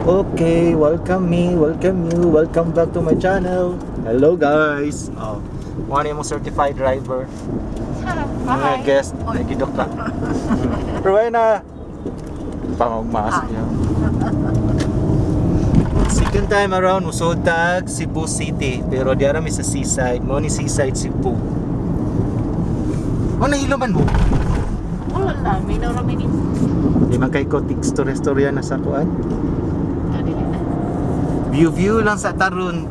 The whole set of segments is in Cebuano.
Okay, welcome me, welcome you, welcome back to my channel. Hello, guys. Oh, one yung certified driver. Mga guest, nagidok ka. Rowena! Pamagmaas niya. Second time around, musod tag Cebu City. Pero di mi sa seaside. Mo ni Seaside Cebu. Oh, nahilo man mo. Wala lang, may naurami ni. Di man kay ko istorya na sa kuan. Ah, dili na. View view lang sa taron.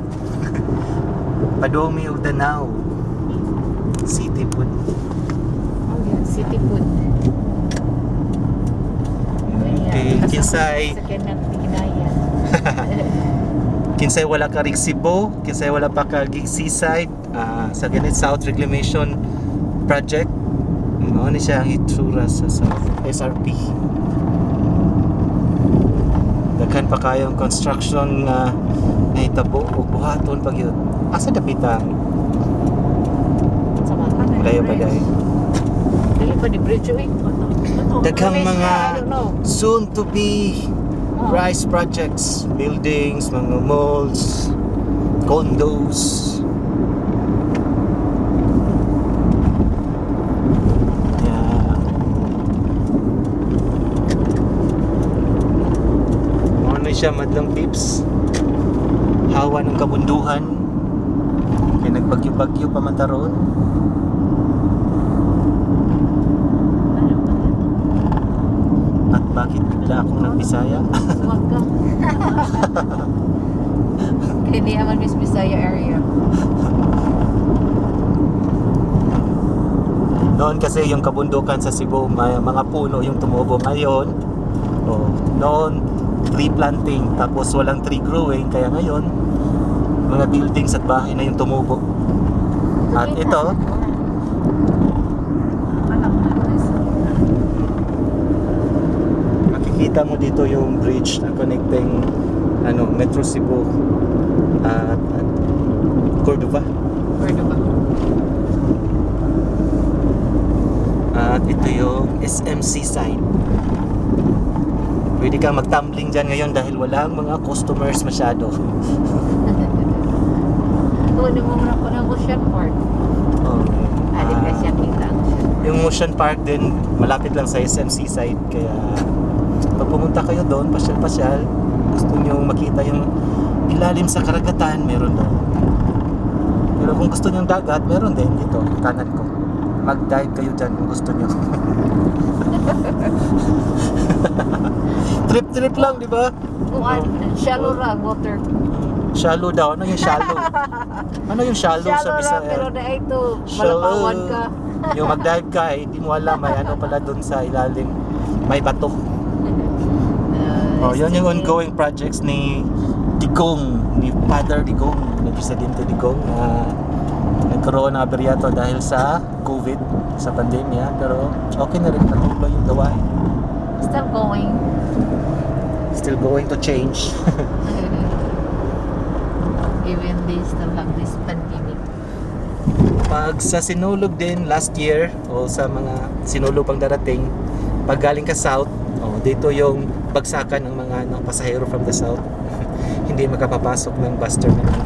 Padumi og Danau. City po. Oh, yeah. City food. Okay, kinsay Sa kanang Tignayan. Kinsay wala ka rig Cebu, kinsay wala pa ka gig Seaside, sa ganit South Reclamation Project. Mao ni siya ang itsura sa South SRP. Daghan pa kayong construction nga nahitabo ug buhaton pa gyud. Asa dapita? Sa mga Layo pa dai. Dili pa ni bridge eh. Daghang mga I don't know. soon to be rice projects, buildings, mga malls, condos. Yeah. Ano siya, madlang pips? Hawa ng kabunduhan. Kaya nagbagyo-bagyo pa man taron. At bakit bigla akong nagbisaya? Suwag ka. Kaya di naman Miss Bisaya area. Noon kasi yung kabundukan sa Cebu, may mga puno yung tumubo. Ngayon, oh, noon tree planting tapos walang tree growing kaya ngayon mga buildings at bahay na yung tumubo. At ito, makikita mo dito yung bridge na connecting ano, Metro Cebu at Cordova. Cordova. At ito yung SMC side. Pwede kang magtumbling dyan ngayon dahil walang mga customers masyado. Kunin mo muna ko ng Ocean Park. Okay. Ah, di kasi siya kita ang Ocean Park. Yung Ocean Park din, malapit lang sa SMC side. Kaya pag pumunta kayo doon, pasyal-pasyal, gusto nyo makita yung ilalim sa karagatan, meron doon. Pero kung gusto nyo dagat, meron din dito, kanan ko. Mag-dive kayo dyan kung gusto nyo. Trip-trip lang, di ba? Kuan, shallow ra water. Shallow daw. Ano yung shallow? Ano yung shallow sa Shallow ra Bisaya? pero na ito Shallow. malapawan ka. Yung mag-dive ka, eh, hindi mo alam, may ano pala dun sa ilalim. May bato. Oh, yun yung ongoing projects ni Digong, ni Father Digong, ni Presidente Digong na nagkaroon ng aberyato dahil sa COVID, sa pandemya. Pero okay na rin, patuloy yung gawain. Still going. Still going to change. Even they still have this pandemic. Pag sa Sinulog din last year o sa mga Sinulog pang darating, pag galing ka south, oh, dito yung bagsakan ng mga ano, pasahero from the south. Hindi makapapasok ng bus terminal,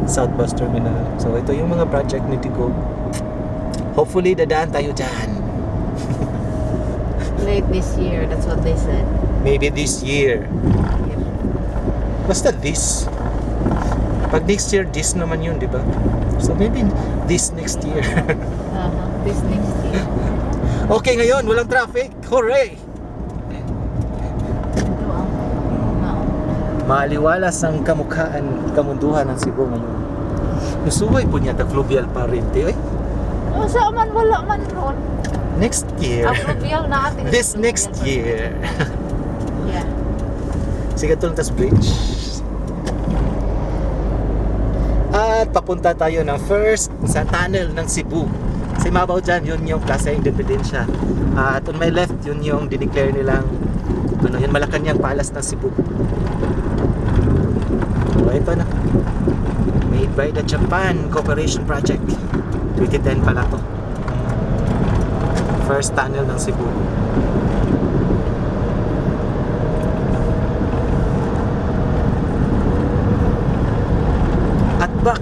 South Bus Terminal. So ito yung mga project ni Tigo. Hopefully dadaan tayo dyan. Late this year, that's what they said. Maybe this year. Yep. Basta this. Pag next year, this naman yun, di ba? So maybe this next year. This next year. Okay, ngayon, walang traffic. Hooray! Ito ang mao. Maaliwalas ang kamukhaan, kamunduhan ng Cebu ngayon. Nasuway po niya, tag-fluvial pa rin, ti. Oy, Oh, sa man wala man ron. next year. Ang fluvial na atin. This next year. Yeah. Sige, tulong tas bridge. At papunta tayo ng first sa tunnel ng Cebu. Sa imabaw dyan, yun yung Plaza Independencia. At on my left, yun yung dineclare nilang ano, yun Malacanang Palace ng Cebu. So, ito na. Made by the Japan Cooperation Project. 2010 pala to. First tunnel ng Cebu.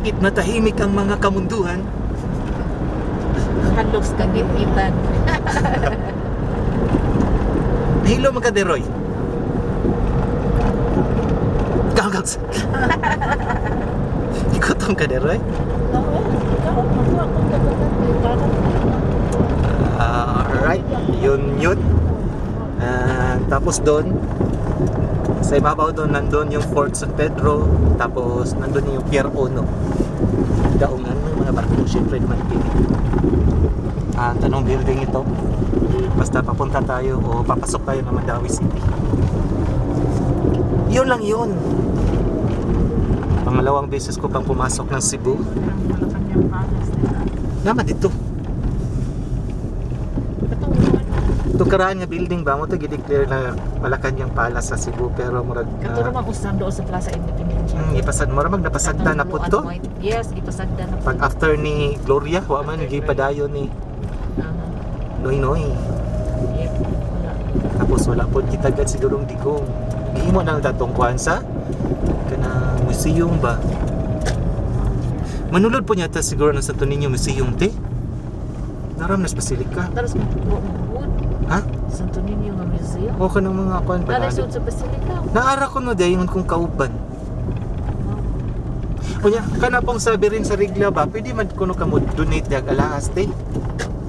Bakit natahimik ang mga kamunduhan? Handok sa kagit-itan. Nahilo man ka, Deroy. Gagags. Ikutom ka, Deroy. Alright, yun yun. Tapos doon, sa ibabaw doon, nandun yung Fort San Pedro. Tapos nandun yung Pier Uno. Daungan ng mga barko, syempre naman pili. At anong building ito? Basta papunta tayo o papasok tayo ng Mandaue City. Yun lang yun. Pangalawang beses ko pang pumasok ng Cebu. Naman dito. Itong karaan nga building ba mo to gideclare na Malacanang Palace sa Cebu, pero murag Katuro man usang doon sa Plaza Independencia. Ipasad murag mag napasagda na po to. Yes, ipasagda na po. Pag after ni Gloria, wa man gipadayon ni Noy Noy. Yep, wala. Tapos wala po kita gad sigurong digong. Gihimo na lang tatong kuan sa kanang museum ba. Manulod po niya ta siguro ng Santo Niño Museum te. Naram nas Basilica. Tapos wood. Ha? Santo Niño nga museum. O kanang mga kuan ba? Dali sud sa Basilica. Naara ko no dayon kung kauban. Unya, kana pong sabi rin sa regla ba, pwede man kuno ka mo donate dag alahas te.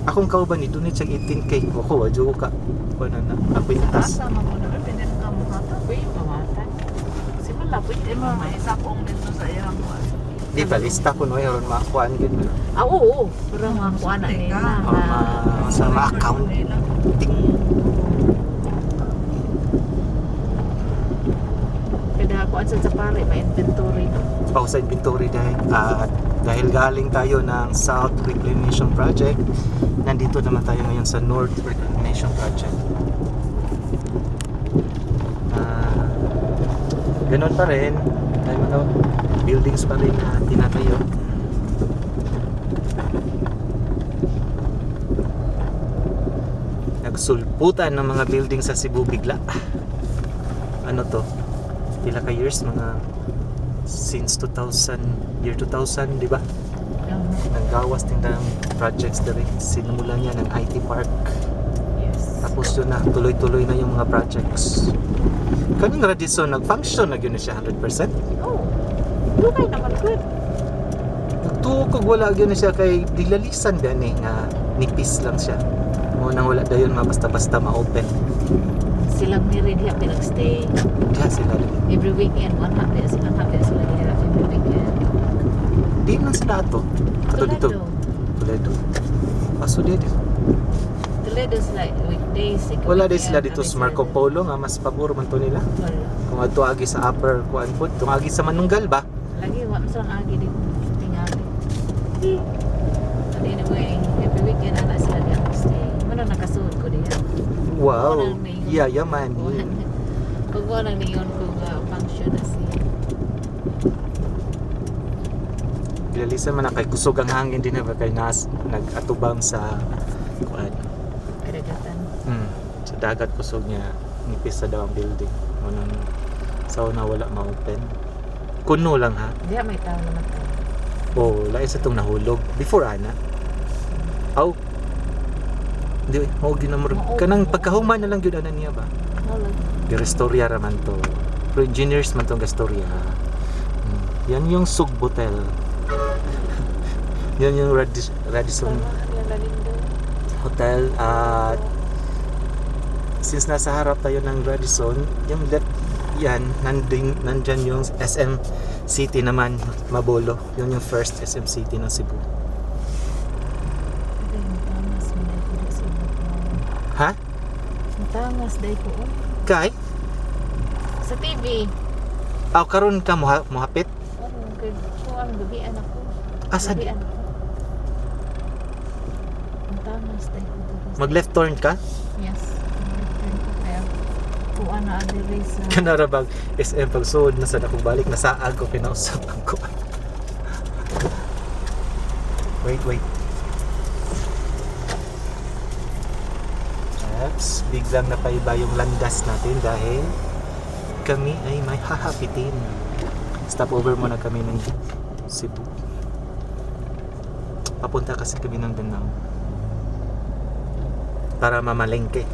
Akong kauban ni donate siya 18K. Ako, wa joke ka. Kuan na akwintas. Asa man mo na pwede ka mo kata. Uy, mamata. Simula pwede mo may isa kong dito sa iyang kuan. Di ba lista ko no aron makuan gid. Ah, oo. Pero mga kuan na nila. O ma sa ma-account ting. Kada kuan sa pare, may inventory no. Pa sa inventory dahil at dahil galing tayo ng South Reclamation Project, nandito naman tayo ngayon sa North Reclamation Project. Ah, ganun pa rin, may mga buildings pa rin na tinatayo. Nagsulputan ng mga building sa Cebu bigla. Ano to? Pila ka years? Mga since 2000, year 2000, di ba? Nanggawas din ng projects diri. Sinumulan niya ng IT Park. Yes. Tapos yun na, tuloy-tuloy na yung mga projects. Kaning Radisson, nag-function na yun na siya 100%. Oh. Lugay naman good. Nagtuo kog wala gyud na siya kay dilalisan gani nga nipis lang siya. Mo nang wala dayon mabasta-basta ma-open. Silang ni rin diha pinag-stay. Diha sila. Every weekend, one half day, one half day sila diha every weekend. Di man sila ato. Ato dito. Toledo. Aso dito. Toledo sila weekdays. Ikaw Wala din sila weekend, dito abi sa Marco sila. Polo nga mas pabor man to nila. Wala. Kung adto agi sa upper kuan pod, kung agi sa Manunggal ba? Lagi, wa man silang agi dito. Tingali. But anyway, every weekend ana sila diha stay. Mano nakasuod ko diha. Wow. Wala na yun. Yeah, yaman. Pag wala niyon kung function na siya. Dilalisan man na kay kusog ang hangin din na ba kay nas nag-atubang sa kuan. Kadagatan. Sa dagat kusog niya nipis sa daw ang building. Mo nang sa una wala ma-open. Kuno lang ha. Diha may tao naman tayo. Oh, lain sa itong nahulog. Before ana. Aw. Di, oh, ginamur. Oo. Kanang pagkahuman na lang gyud ana niya ba? Wala. Girestorya ra man to. Pero engineers man tong gastorya. Yan yung Sugbotel. Yan yung Radisson Tama, yan lalindo. Hotel. At since nasa harap tayo ng Radisson, yung left yan, nandyan yung SM City naman, Mabolo. Yun yung first SM City ng Cebu. Ay, matangas man dai ko di sa iba. Ha? Matangas dai ko. Oh. Kay? Sa TV. Aw, karon ka muhapit? Oo, kay ko ang gabi anak ko. Asa? Gabi anak ko. Matangas dai ko diri sa- Mag left turn ka? Yes. Turn ko kaya kuan na diri sa Kanara bag SM pagsuod na sa dakong balik nasaag ko pinausap ang ko. Wait, wait. Oops, biglang napaiba yung landas natin dahil kami ay may hahapitin. Stop over muna kami ng Cebu. Papunta kasi kami ng Danao. Para mamalengke.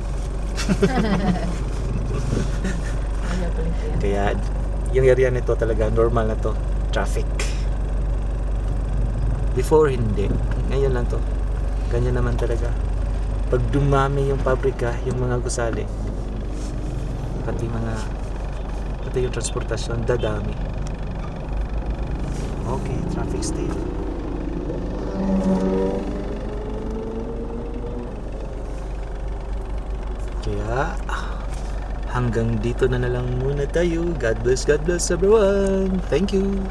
Ayaw palengke. Kaya yung area nito talaga normal na to. Traffic. Before, hindi. Ngayon lang to. Ganyan naman talaga. Pag dumami yung pabrika, yung mga gusali, pati yung transportasyon, dadami. Okay, traffic state. Kaya hanggang dito na lang muna tayo. God bless everyone. Thank you.